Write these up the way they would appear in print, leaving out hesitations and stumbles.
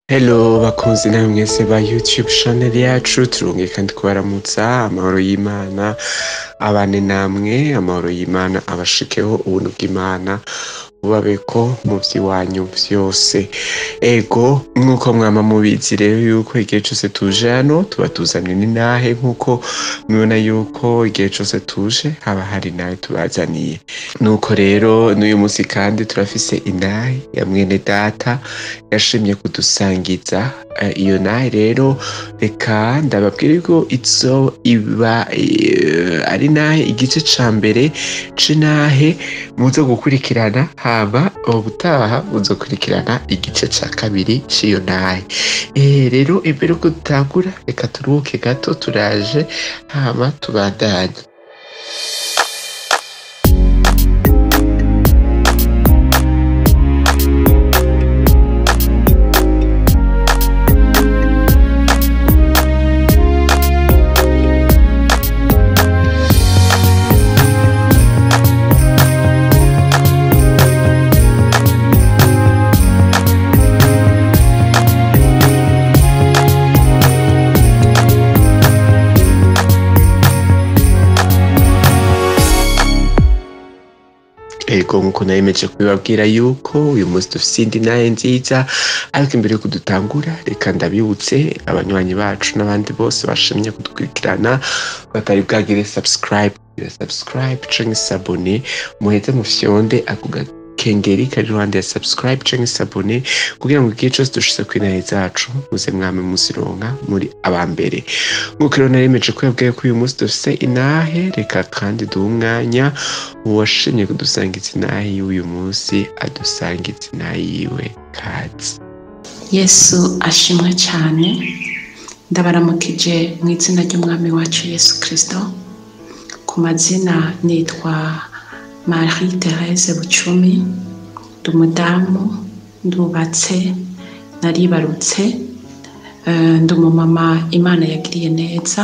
Hello bakunzi namwe mwese ba YouTube channel yacu, turongeye kandi kubaramutsa. Amahoro y'Imana abane namwe, amahoro y'Imana abashikeho, ubuntu bw'Imana bubabeko mu vy'iwanyu vyose. Ego, nk'uko mwama mubizi rero yuko igihe cose tuje hano tuba tuzanye n'intahe, nk'uko mubibona yuko igihe cose tuje haba hari intahe tubazaniye. Nuko rero n'uyu munsi kandi turafise intahe ya mwene data yashimye kudusangiza. Iyo ntahe rero reka ndababwira yuko izo iba ari intahe igice ca mbere c'intahe muzo gukurikirana, hama ubutaha muzokurikirana igice ca kabiri c'iyo ntahe. Rero imbere yuko dutangura reka turuhuke gato, turaje hama tubandanye. Ego, nkuko nayemeje kubibabwira yuko uyu munsi dufise indi ntahe nziza, ariko imbere yuko dutangura reka ndabibutse abanywanyi bacu n'abandi bose bashimye kudukurikirana batari bwagire subscribe, gira subscribe canke s'abonner, muheze mufyonde ako gakengeri kari iruhande ya subscribe canke s'abonner kugira ngo igihe cose dushitse kw'intahe zacu muze mwame muzironka muri abambere. Nkuko rero naremeje kubabwira ko uyu munsi dufise intahe, reka kandi duhe umwanya uwashimye kudusangiza intahe y'uyu munsi adusangize intahe yiwe. Kaze. Yesu ashimwe cyane. Ndabaramukije mu izina ry'Umwami wacu Yesu Kristo. Ku mazina nitwa Marie Therese Bucumi, ndi umudamu, ndubatse, naribarutse, ndi umumama Imana yagiriye neza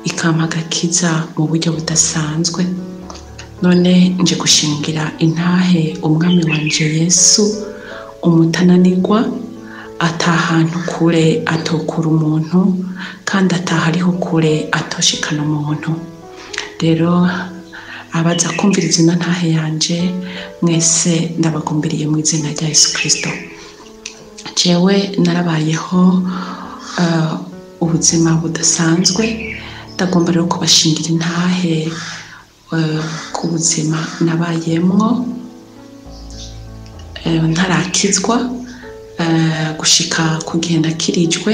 ikampa agakiza mu buryo budasanzwe. None nje gushingira intahe Umwami wanje Yesu umutananirwa, atahantu kure atokura umuntu, kandi atahariho kure atoshikana umuntu. Rero abaza kumviriza ino ntahe yanje mwese ndabagumbiriye mu izina rya Yesu Kristo. Jewe narabayeho ubuzima budasanzwe, ndagomba rero kubashingira intahe ku buzima nabayemwo ntarakizwa, gushika ku gihe nakirijwe,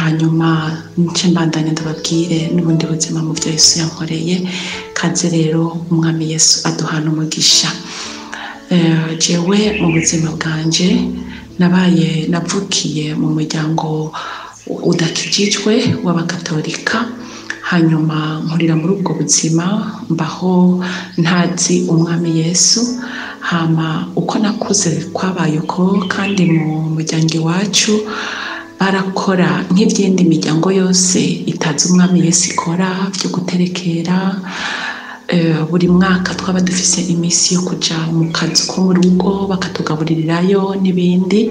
hanyuma nce mbandanya ndababwire n'ubundi buzima mu byo Yesu yankoreye. Kaze rero Umwami Yesu aduhana umugisha. Jewe mu buzima bwanje nabaye navukiye mu muryango udakijijwe w'abakatolika, hanyuma nkurira muri ubwo buzima mbaho ntazi Umwami Yesu. Hama uko nakuze kwabaye uko, kandi mu muryango iwacu barakora nk'ivyindi miryango yose itazi Umwami Yesu ikora, vyo guterekera. Buri mwaka twaba dufise imisi yo kuja mu kazi ko mu rugo bakatugaburirirayo n'ibindi.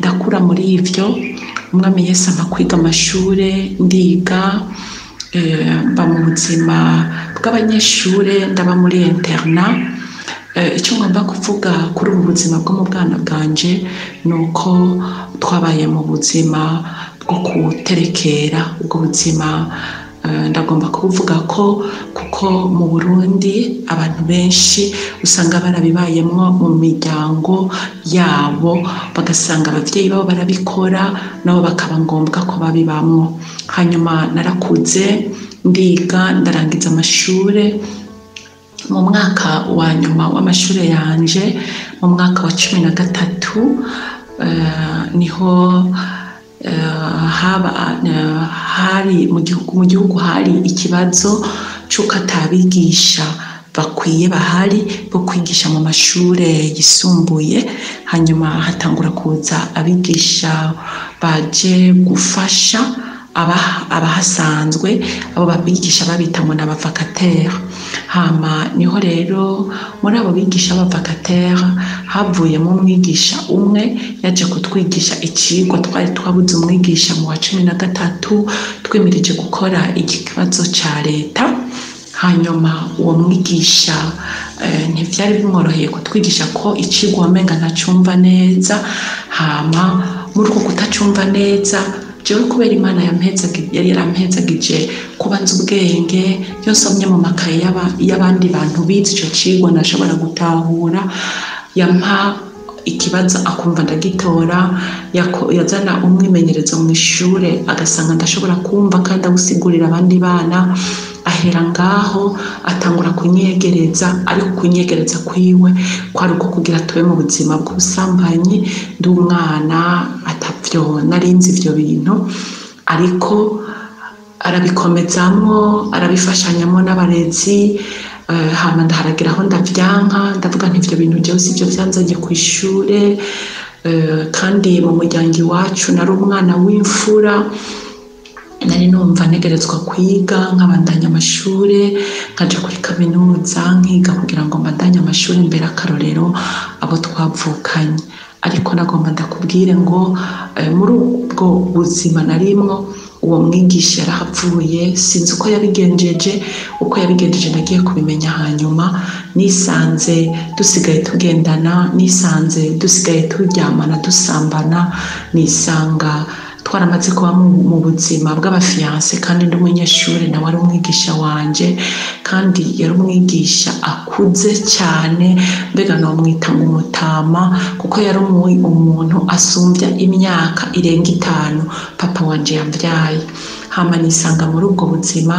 Ndakura muri ivyo, Umwami Yesu ampa kwiga amashure, ndiga, mba mu buzima bw'abanyeshure, ndaba muri internat. Icyo ngomba kuvuga kuri ubu buzima bwo mu bwana bwanje ni uko twabaye mu buzima bwo guterekera. Ubwo buzima ndagomba kubuvuga ko kuko mu Burundi abantu benshi usanga barabibayemwo mu miryango yabo, bagasanga abavyeyi babo barabikora nabo bakaba ngombwa ko babibamwo. Hanyuma narakuze, ndiga, ndarangiza amashure. Mu mwaka wa nyuma w'amashure yanje, mu mwaka wa 13, niho haba hari mu gihugu hari ikibazo c'uko atabigisha bakwiye bahari bo kwigisha mu mashure yisumbuye. Hanyuma hatangura kuza abigisha baje gufasha abahasanzwe, abo babigisha babita ngo n'abavacataire. Hama niho rero muri abo bigisha b'abavacataire havuyemo umwigisha umwe yaje kutwigisha icigwa twari twabuze umwigisha mu wa 13, twimirije gukora ikibazo ca leta. Hanyuma uwo mwigisha ntivyari bimworoheye kutwigisha ko icigwa wamenga ntacumva neza. Hama muri uko kutacumva neza, jewe kubera Imana yari yarampezagije kuba nzi ubwenge, iyo nsomye mu makaye y'abandi bantu bize ico cigwa nashobora gutahura. Yampa ikibazo akumva ndagitora, yazana umwimenyerezo mw'ishure agasanga ndashobora kumva kandi awusigurira abandi bana. Ahera ngaho atangura kunyegereza, ariko kunyegereza kwiwe kwari uko kugira tube mu buzima bw'ubusambanyi. Ndi umwana atavyo narinzi ivyo bintu, ariko arabikomezamwo, arabifashanyamwo n'abarezi. Hama ndaharagira aho ndavyanka, ndavuga nti ivyo bintu jewe sivyo vyanzanye kw'ishure. Kandi mu muryango iwacu nari umwana w'imfura, nari numva ntegerezwa kwiga nkabandanya amashure, nkaja kuri kaminuza nkiga kugira ngo mbandanye amashure mbere akarorero abo twavukanye. Ariko nagomba ndakubwire ngo muri ubwo buzima narimwo, uwo mwigisha yarahavuye, sinzi uko yabigenjeje, uko yabigenjeje nagiye kubimenya hanyuma. Nisanze dusigaye tugendana, nisanze dusigaye turyamana dusambana, nisanga twaramaze kuba mu buzima bw'abafiyanse, kandi ndi umunyeshuri nawe ari umwigisha wanje, kandi yari umwigisha akuze cyane, mbega nomwita ngo umutama, kuko yari umuntu asumbya imyaka irenga 5 papa wanje yambyaye. Hama nisanga muri ubwo buzima,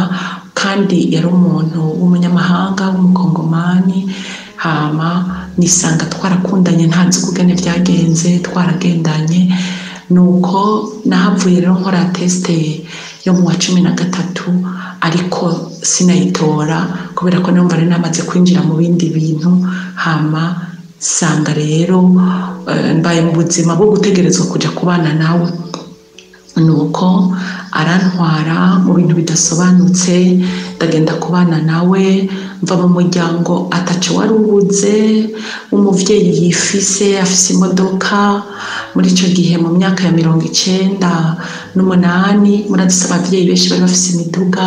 kandi yari umuntu w'umunyamahanga w'umukongomani. Hama nisanga twarakundanye, ntazi ukugene vyagenze, twaragendanye. Nuko nahavuye rero nkora teste yo mu wa 13, ariko sinayitora kubera ko numva nari namaze kwinjira mu bindi bintu. Hama sanga rero mbaye mu buzima bwo gutegerezwa kuja kubana nawe. Nuko arantwara mu bintu bidasobanutse, ndagenda kubana nawe, mva mu muryango ataco wari ubuze, umuvyeyi yifise, afise imodoka. Muri ico gihe mu myaka ya 98, muraduse abavyeyi benshi bari bafise imiduga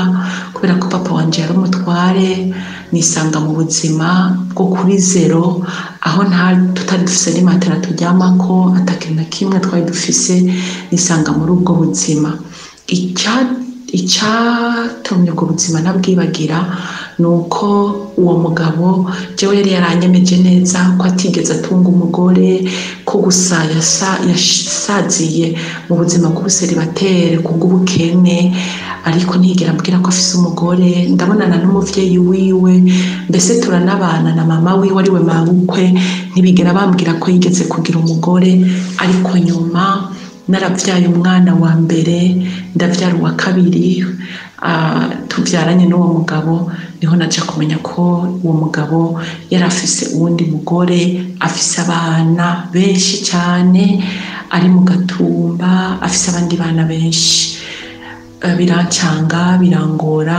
kubera ko papa wanje yari umutware. Nisanga mu buzima bwo kuri zero, aho nta tutari dufise n'imatera turyamako, atakintu na kimwe twari dufise. Nisanga muri ubwo buzima. Icatumye ubwo buzima ntabwibagira ni uko uwo mugabo jewe yari yaranyemeje neza ko atigeze atunga umugore, ko gusa yasaziye mu buzima bw'ubuseribateri kubw'ubukene, ariko ntiyigera ambwira ko afise umugore. Ndabonana n'umuvyeyi wiwe, mbese turanabana na mama wiwe ariwe mabukwe, ntibigera bambwira ko yigeze kugira umugore. Ariko nyuma naravyaye umwana wa mbere, ndavyara uwa kabiri, tuvyaranye n'uwo mugabo, niho naja kumenya ko uwo mugabo yari afise uwundi mugore, afise abana benshi cane, ari mu gatumba, afise abandi bana benshi. Birancanga, birangora,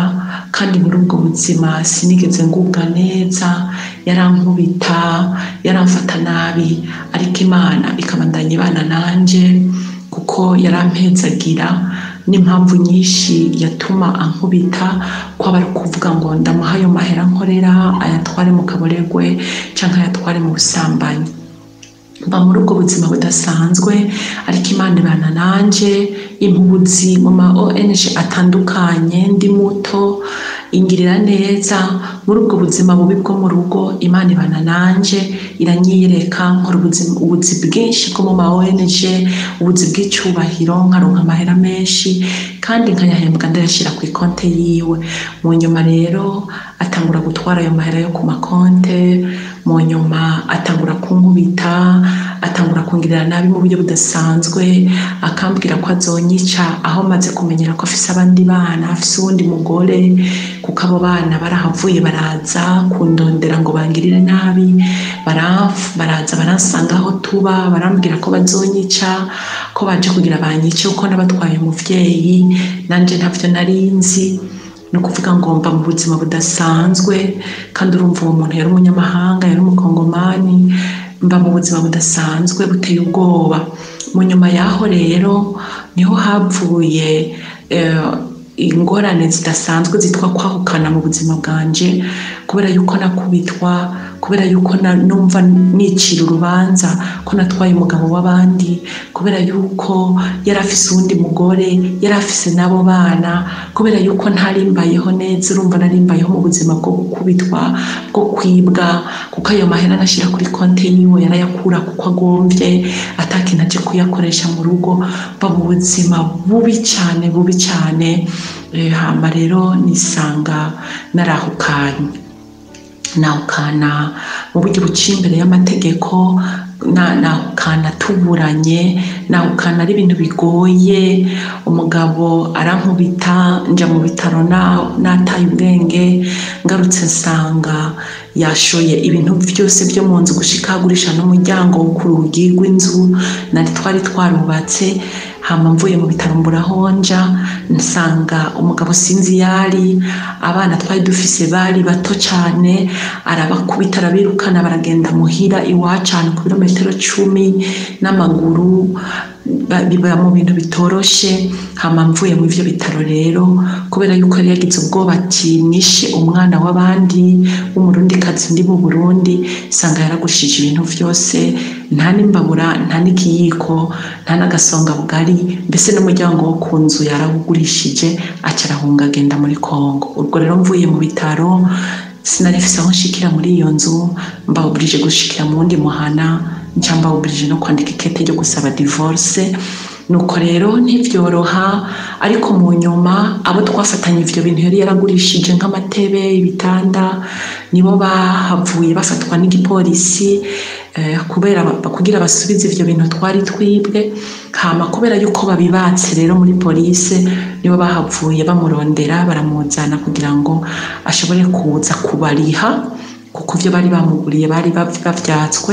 kandi muri ubwo buzima sinigeze ngubwa neza, yarankubita, yaramfata nabi, ariko Imana ikabandanya ibana nanje kuko yarampezagira. N'impamvu nyinshi yatuma ankubita, ko aba ari kuvuga ngo ndamuha ayo mahera nkorera ayatware mu kaborerwe canke ayatware mu busambanyi. Mba muri ubwo buzima budasanzwe, ariko Imana ibana nanje, impubuzi mu ma ONG atandukanye, ndi muto, ingirira neza. Muri ubwo buzima bubi bwo mu rugo, Imana ibana nanje, iranyiyereka, nkora ubuzi bwinshi bwo mu ma ONG, ubuzi bw'icubahiro, nkaronka amahera menshi kandi nkayahembwa ndayashira ku ikonte yiwe. Mu nyuma rero atangura gutwara ayo mahera yo ku makonte, mu nyuma atangura kunkubita, atangura kungirira nabi mu buryo budasanzwe, akambwira ko azonyica aho maze kumenyera ko afise abandi bana, afise uwundi mugore, kuko abo bana barahavuye baraza kundondera ngo bangirire nabi, baraza baransanga aho tuba, barambwira ko bazonyica, ko baje kugira banyice kuko nabatwaye umuvyeyi, nanje ntavyo nari nzi. Ni ukuvuga ngo mba mu buzima budasanzwe, kandi urumva uwo muntu yari umunyamahanga, yari umukongomani. Mba mu buzima budasanzwe buteye ubwoba. Mu nyuma y'aho rero niho havuye ingorane zidasanzwe zitwa kwahukana mu buzima bwanje, kubera yuko nakubitwa, kubera yuko numva nicira urubanza ko natwaye umugabo w'abandi, kubera yuko yari afise uwundi mugore, yari afise n'abo bana, kubera yuko ntari mbayeho neza. Urumva nari mbayeho mu buzima bwo gukubitwa, bwo kwibwa, kuko ayo mahera nashyira kuri konti yiwe yarayakura kuko agomvye, atakintu aje kuyakoresha mu rugo. Mba mu buzima bubi cyane, bubi cyane. Hama rero nisanga narahukanye, nahukana mu buryo buciye imbere y'amategeko, nahukana tuburanye, nahukana ari ibintu bigoye. Umugabo arankubita, nja mu bitaro nataye ubwenge, ngarutse nsanga yashoye ibintu byose byo mu nzu, gushika agurisha n'umuryango wo ku rugi rw'inzu nari twari twarubatse. Hama mvuye mu bitaro mbura aho nja, nsanga umugabo sinzi yari, abana twari dufise bari bato cane, arabakubita arabirukana, baragenda muhira iwacu ahantu ku birometero 10 n'amaguru. Biba mu bintu bitoroshe. Hama mvuye mu ivyo bitaro rero, kubera yuko yari yagize ubwoba ati nishe umwana w'abandi w'umurundikazi ndi mu Burundi, nsanga yaragurishije ibintu vyose, nta n'imbabura, nta n'ikiyiko, nta n'agasonga bugari, mbese n'umuryango wo ku nzu yarawugurishije, aca arahunga agenda muri Kongo. Ubwo rero mvuye mu bitaro sinari mfise aho nshikira muri iyo nzu, mba obligé gushikira mu wundi muhana, nca mba obligé no kwandika ikete ryo gusaba divorce. Nuko rero ntivyoroha, ariko mu nyuma abo twafatanye ivyo bintu yari yaragurishije nk'amatebe, ibitanda, nibo bahavuye bafatwa n'igipolisi, kubera kugira basubize ivyo bintu twari twibwe. Hama kubera yuko babibatse rero muri polise, nibo bahavuye bamurondera baramuzana kugira ngo ashobore kuza kubariha, kuko ivyo bari bamuguriye bari bavyatswe.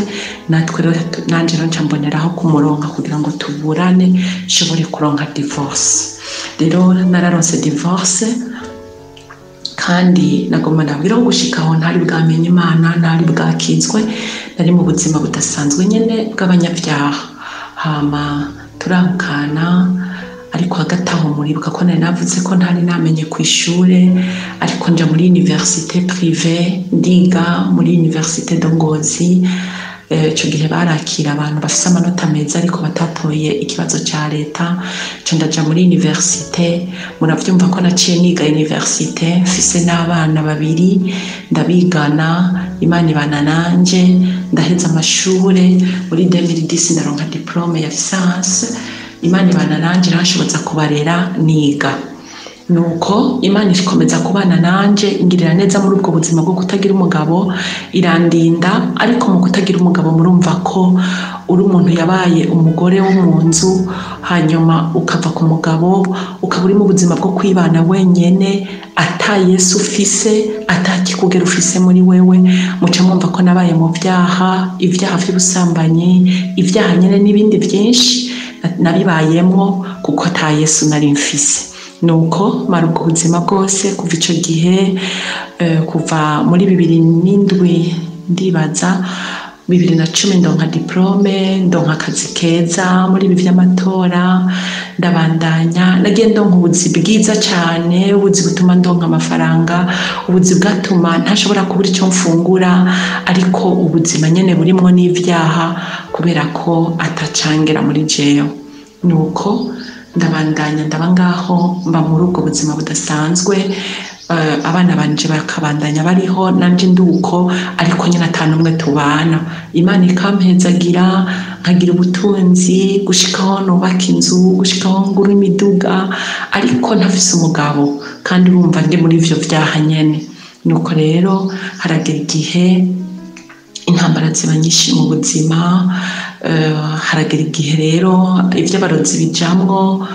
Natwe rero nanje rero nca mboneraho kumuronka kugira ngo tuburane, nshobore kuronka divorce. Rero nararonse divorce, kandi nagomba ndabwira ko gushika aho ntari bwamenye Imana, ntari bwakizwe, nari mu buzima budasanzwe nyene bw'abanyabyaha. Hama turahukana, ariko hagati aho muribuka ko nari navuze ko ntari namenye kw'ishure, ariko nja muri université privée, ndiga muri université de Ngozi. Ico gihe barakira abantu bafise amanota meza ariko batatoye ikibazo ca leta. Nca ndaja muri université, muravyumva ko naciye niga université mfise n'abana babiri, ndabigana, Imana ibana nanje, ndaheza amashure muri 2010, ndaronka diplôme ya licence. Imana ibana nanje, iranshoboza kubarera niga. Nuko Imana ikomeza kubana nanje, ingirira neza muri ubwo buzima bwo kutagira umugabo, irandinda. Ariko mu kutagira umugabo murumva ko uri umuntu yabaye umugore wo mu nzu, hanyuma ukava ku mugabo, ukaba uri mu buzima bwo kwibana wenyene, ata Yesu ufise, ata kikugera ufise muri wewe. Muca mwumva ko nabaye mu vyaha, ivyaha vy'ubusambanyi, ivyaha nyene n'ibindi vyinshi nabibayemwo, kuko ata Yesu nari mfise. Nuko mara ubwo buzima bwose kuva ico gihe, kuva muri 2007, ndibaza 2010 ndonka diplôme, ndonka akazi keza muri ibi vy'amatora, ndabandanya. Nagiye ndonka ubuzi bwiza cane, ubuzi butuma ndonka amafaranga, ubuzi bwatuma ntashobora kubura ico mfungura, ariko ubuzima nyene burimwo n'ivyaha, kubera ko atacangera muri jewe. Nuko ndabandanya, ndaba ngaho, mba muri ubwo buzima budasanzwe. Abana banje bakabandanya bariho, nanje nduko, ariko nyine ata n'umwe tubana. Imana ikampezagira, nkagira ubutunzi gushikaho nubaka inzu, gushikaho ngura imiduga, ariko ntafise umugabo, kandi urumva ndi muri ivyo vyaha nyene. Nuko rero haragera igihe intambara ziba nyinshi mu buzima, haragera igihe rero ivy'abarozi bijamwo.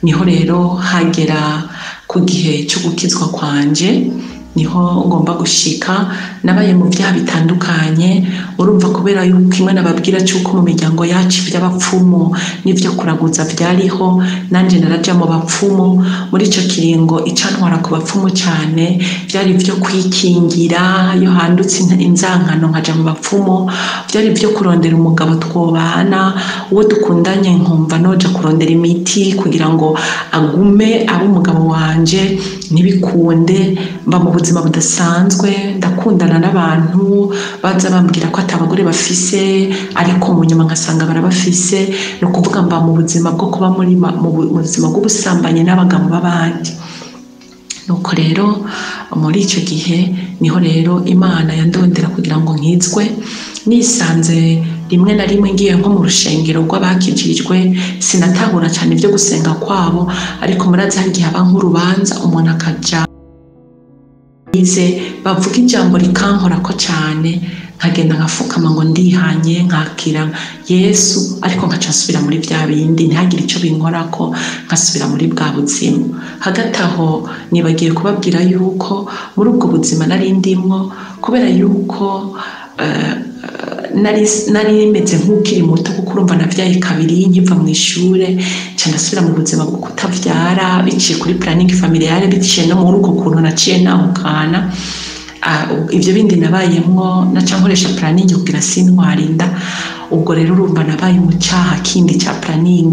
Niho rero hagera ku gihe cyo gukizwa kwanje. Niho ngomba gushika. Nabaye mu byaha bitandukanye, urumva, kubera yuko kimwe nababwira cy'uko mu miryango yacu iby'abapfumu n'ibyo kuraguza byariho, nanjye naraja mu bapfumu. Muri ico kiringo icantwara ku bapfumu cyane byari ibyo kwikingira iyo handutse inzankano, nkaja mu bapfumu. Byari ibyo kurondera umugabo twobana, uwo dukundanye nkumva noja kurondera imiti kugira ngo agume abe umugabo wanje, ntibikunde. Mba mu buzima budasanzwe, ndakundana n'abantu baza bambwira ko ata abagore bafise, ariko mu nyuma nkasanga barabafise. Ni ukuvuga mba mu buzima bwo kuba muri mu buzima bw'ubusambanyi n'abagabo b'abandi. Nuko rero muri icyo gihe niho rero Imana yandondera kugira ngo nkizwe. Nisanze rimwe na rimwe ngiye nko mu rushengero rw'abakijijwe, sinatahura cyane ibyo gusenga kwabo, ariko murazi hari igihe haba nk'urubanza umuntu akaja bize bavuga ijambo rikankorako cyane, nkagenda nkafukama ngo ndihanye, nkakira Yesu, ariko nkaca nsubira muri bya bindi, ntihagire icyo binkorako, nkasubira muri bwa buzima. Hagati aho nibagiye kubabwira yuko muri ubwo buzima nari ndimwo, kubera yuko nari meze nk'ukiri muto, kuko urumva navyaye kabiri nkiva mu ishure, nca ndasubira mu buzima bwo kutavyara biciye kuri planning familiale, biciye no muri uko kuntu naciye nahukana. Ivyo bindi nabayemwo, naca nkoresha planning kugira sintware inda. Ubwo rero urumva nabaye mu cyaha kindi cya planning,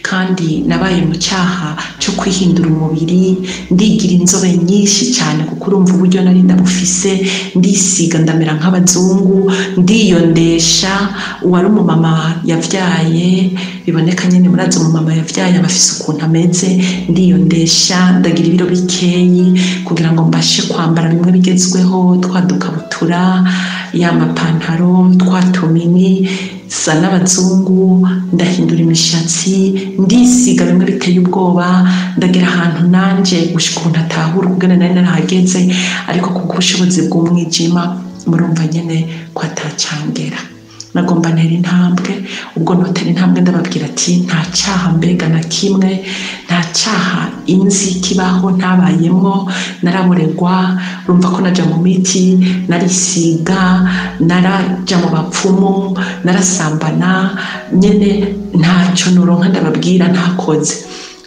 kandi nabaye mu cyaha cyo kwihindura umubiri, ndigira inzobe nyinshi cyane, kuko urumva uburyo nari ndabufise, ndisiga ndamera nk'abazungu, ndiyondesha. Uwari umumama yavyaye biboneka nyene, murazi umumama yavyaye aba afise ukuntu ameze. Ndiyondesha, ndagira ibiro bikeyi kugira ngo mbashe kwambara bimwe bigezweho, twa dukabutura, ya mapantaro, twa tumini, sa n'abazungu. Ndahindura imishatsi, ndisiga bimwe biteye ubwoba, ndagera ahantu nanje gushika ukuntu atahura ukugene nari narahageze, ariko kubw'ubushobozi bw'umwijima murumva nyene ko atacangera. Nagomba ntera intambwe, ubwo notera intambwe ndababwira ati nta cyaha mbega na kimwe, nta cyaha inzi kibaho ntabayemwo. Naraboregwa, urumva ko naja mu miti, narisiga, naraja mu bapfumu, narasambana nyene, ntacyo noronka ndababwira ntakoze.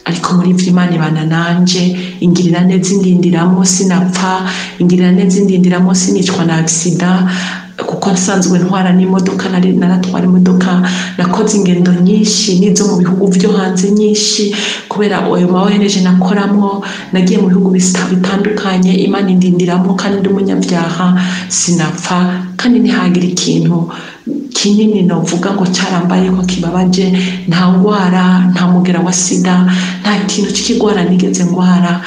Ariko muri ivyo Imana ibana nanje, ingirira neza, indindiramo sinapfa, ingirira neza, indindiramo sinicwa na accident, kuko nsanzwe ntwara n'imodoka, nari naratwara imodoka. Nakoze ingendo nyinshi n'izo mu bihugu vyo hanze nyinshi, kubera ayo ma ONG nakoramwo. Nagiye mu bihugu bitandukanye, Imana indindiramo kandi ndi umunyabyaha, sinapfa, kandi ntihagira ikintu kinini novuga ngo carambaye ko kibabaje. Nta ngwara, nta mugera wa sida, nta kintu c'ikigwara nigeze ngwara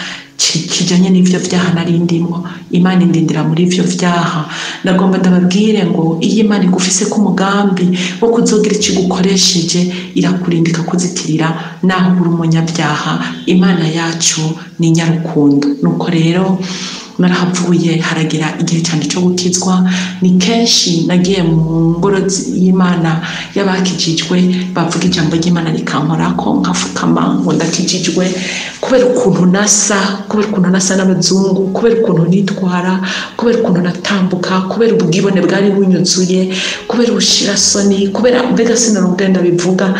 kijanye n'ivyo vyaha nari ndimwo. Imana indindira muri ivyo vyaha. Ndagomba ndababwire ngo iyo Imana igufise ko umugambi wo kuzogira ico igukoresheje, irakurinda, ikakuzitirira naho uri umunyabyaha. Imana yacu ni nyarukundo. Nuko rero narahavuye, haragira igihe cyane cyo gukizwa. Ni kenshi nagiye mu ngoro y'Imana y'abakijijwe, bavuga ijambo ry'Imana rikankorako, nkafukama ngo ndakijijwe, kubera ukuntu nasa, kubera ukuntu nasa n'abazungu, kubera ukuntu nitwara, kubera ukuntu natambuka, kubera ubwibone bwari bunyuzuye, kubera ubushirasoni, kubera mbega sinarubwenda bivuga.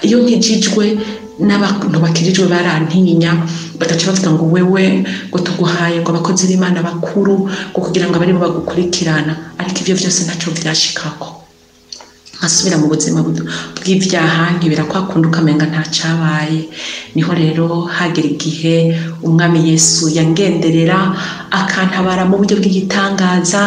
Iyo nkijijwe, n'abantu bakijijwe barantinya, bagaca bavuga ngo wewe ngo tuguhaye ngo abakozi b'Imana bakuru, ngo kugira ngo abaribo bagukurikirana. Ariko ivyo vyose ntaco vyashikako, nkasubira mu buzima bw'ivyaha, nkibera kwa kundi ukamenga nta cabaye. Niho rero hagera igihe Umwami Yesu yangenderera, akantabara mu buryo bw'igitangaza,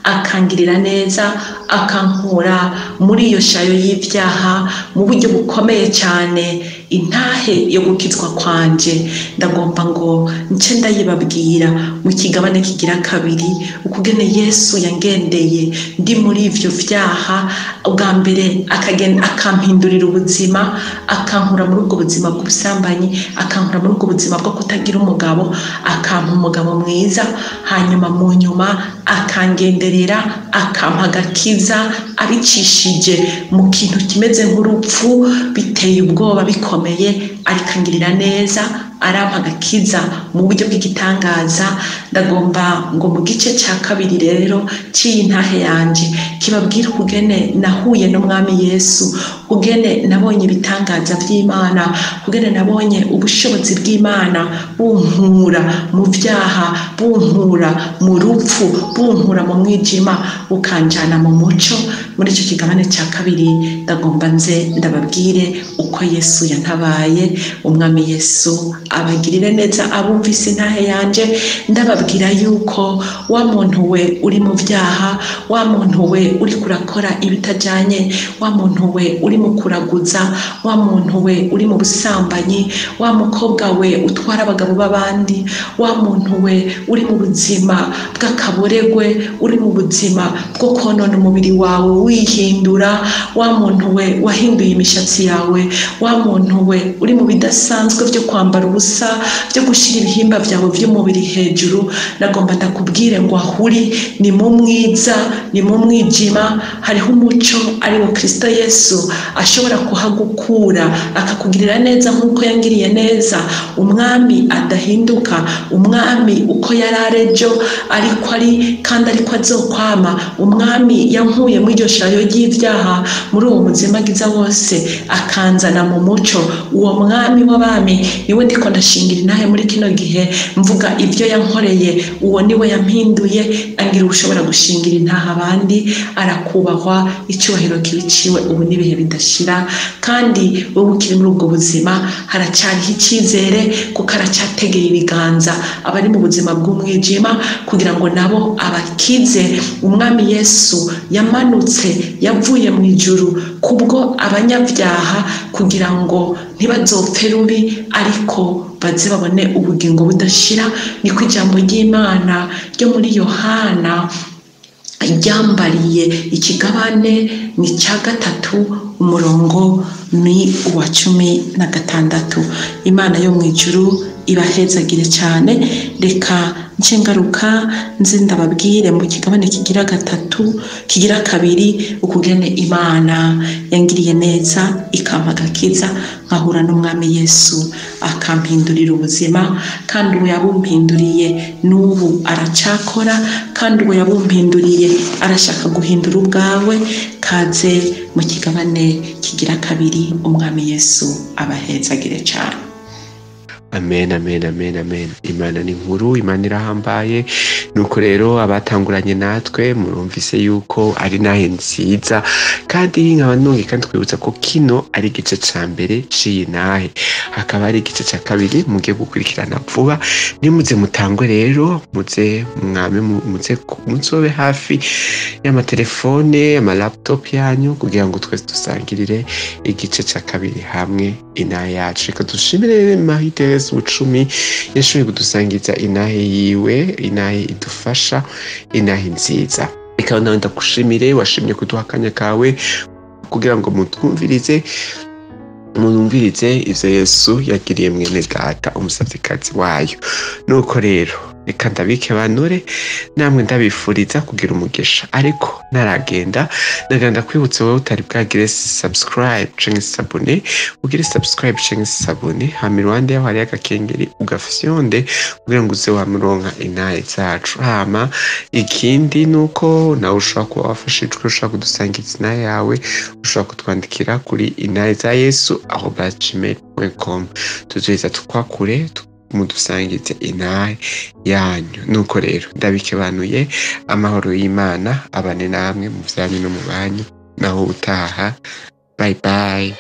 akangirira neza, akankura muri iyo shayo y'ivyaha mu buryo bukomeye cyane. Intahe yo gukizwa kwanje ndagomba ngo nce ndayibabwira mu kigabane kigira kabiri, ukugene Yesu yangendeye ndi muri ivyo vyaha. Ubwa mbere akagenda akampindurira ubuzima, akankura muri ubwo buzima bw'ubusambanyi, akankura muri ubwo buzima bwo kutagira umugabo, akampa umugabo mwiza, hanyuma mu nyuma akangenderera, akampa agakiza abicishije mu kintu kimeze nk'urupfu, biteye ubwoba, bikomeye. Arakomakomeye, ariko angirira neza, arampa agakiza mu buryo bw'igitangaza. Ndagomba ngo mu gice cya kabiri rero cy'iyi ntahe yanje kibabwira ukugene nahuye n'Umwami Yesu, kugene nabonye ibitangaza by'Imana, kugene nabonye ubushobozi bw'Imana bunkura mu byaha, bunkura mu rupfu, bunkura mu mwijima, bukanjana mu muco. Muri icyo kigabane cya kabiri ndagomba nze ndababwire uko Yesu yantabaye. Umwami Yesu abagirire neza abumvise intahe yanje. Ndababwira yuko wa muntu we uri mu byaha, wa muntu we uri kurakora ibitajyanye, wa muntu we uri mu kuraguza, wa muntu we uri mu busambanyi, wa mukobwa we utwara abagabo b'abandi, wa muntu we uri mu buzima bw'akaboregwe, uri mu buzima bwo konona umubiri wawe wihindura, wa muntu we wahinduye imishatsi yawe, wa muntu we uri mu bidasanzwe byo kwambara ubusa, byo gushyira ibihimba byawe by'umubiri hejuru, nagomba ndakubwire ngo aho uri ni mu mwiza, ni mu mwijima, hariho umuco ari wo Kristo Yesu ashobora kuhagukura akakugirira neza nk'uko yangiriye neza. Umwami adahinduka, umwami uko yari ari ejo ariko ari kandi ariko azokwama. Umwami yankuye muri iryo shayo ry'ibyaha, muri uwo muzimagiza wose, akanzana mu muco. Uwo mwami w'abami niwe ndiko ndashingira intahe muri kino gihe, mvuga ibyo yankoreye. Uwo niwe yampinduye, angira ushobora gushingira intahe abandi. Arakubahwa, icyubahiro kibiciwe ubu n'ibihe bidashira. Kandi wowe ukiri muri ubwo buzima haracyariho icyizere, kuko aracyategeye ibiganza abari mu buzima bw'umwijima kugira ngo nabo abakize. Umwami Yesu yamanutse yavuye mu ijuru kubwo abanyabyaha kugira ngo ntibazopfe rubi, ariko baze babone ubugingo budashira. Niko ijambo ry'Imana ryo muri Yohana ryambariye ikigabane ni cya 3 umurongo ni uwa 16. Imana yo mu ijuru ibahezagire cyane. Reka nce ngaruka nze ndababwire mu kigabane kigira 3 kigira 2 ukugene Imana yangiriye neza ikampa agakiza, nkahura n'Umwami Yesu akampindurira ubuzima. Kandi uwo yabumpinduriye n'ubu aracakora, kandi uwo yabumpinduriye arashaka guhindura ubwawe. Kaze mu kigabane kigira 2. Umwami Yesu abahezagire cyane. Amen, amen, amen, amen. Imana ni nkuru, Imana irahambaye. Nuko rero abatanguranye natwe murumvise yuko ari nahe nziza, kandi nkaba nonge kandi twibutsa ko kino ari igice ca mbere c'iyi nahe, hakaba ari igice ca kabiri mugiye gukurikirana vuba. Nimuze mutangwe rero, muze mwame, muze muzobe hafi y'amatelefone, amalaptop yanyu, kugira ngo twese dusangirire igice ca kabiri hamwe inahe yacu. Reka dushimire Marie Therese Bucumi yashoboye kudusangiza inahe yiwe, inahe idufasha, inahe nziza. Reka nawe ndagushimire washimye kuduha akanya kawe kugira ngo mutwumvirize, mwumvirize ivyo Yesu yagiriye mwene data umusavyikazi wayo. Nuko rero reka ndabike banure, namwe ndabifuriza kugira umugisha. Ariko naragenda ndagenda kwibutsa wowe utari bwagire subscribe canke sabone, ugire subscribe canke sabone, hama iruhande yaho hariyo agakengeri ugafyonde kugira ngo uze wamuronka inahe zacu. Hama ikindi nuko nawe ushobora kuba wafashijwe, ushobora kudusangiza inahe yawe, ushobora kutwandikira kuri inahe za Yesu @gmail.com, tuzoheza tukwakure mudusangize inahe yanyu. Nuko rero ndabikebanuye, amahoro y'Imana abane namwe mu vyanyu no mu banyu. Naho utaha, bye bye.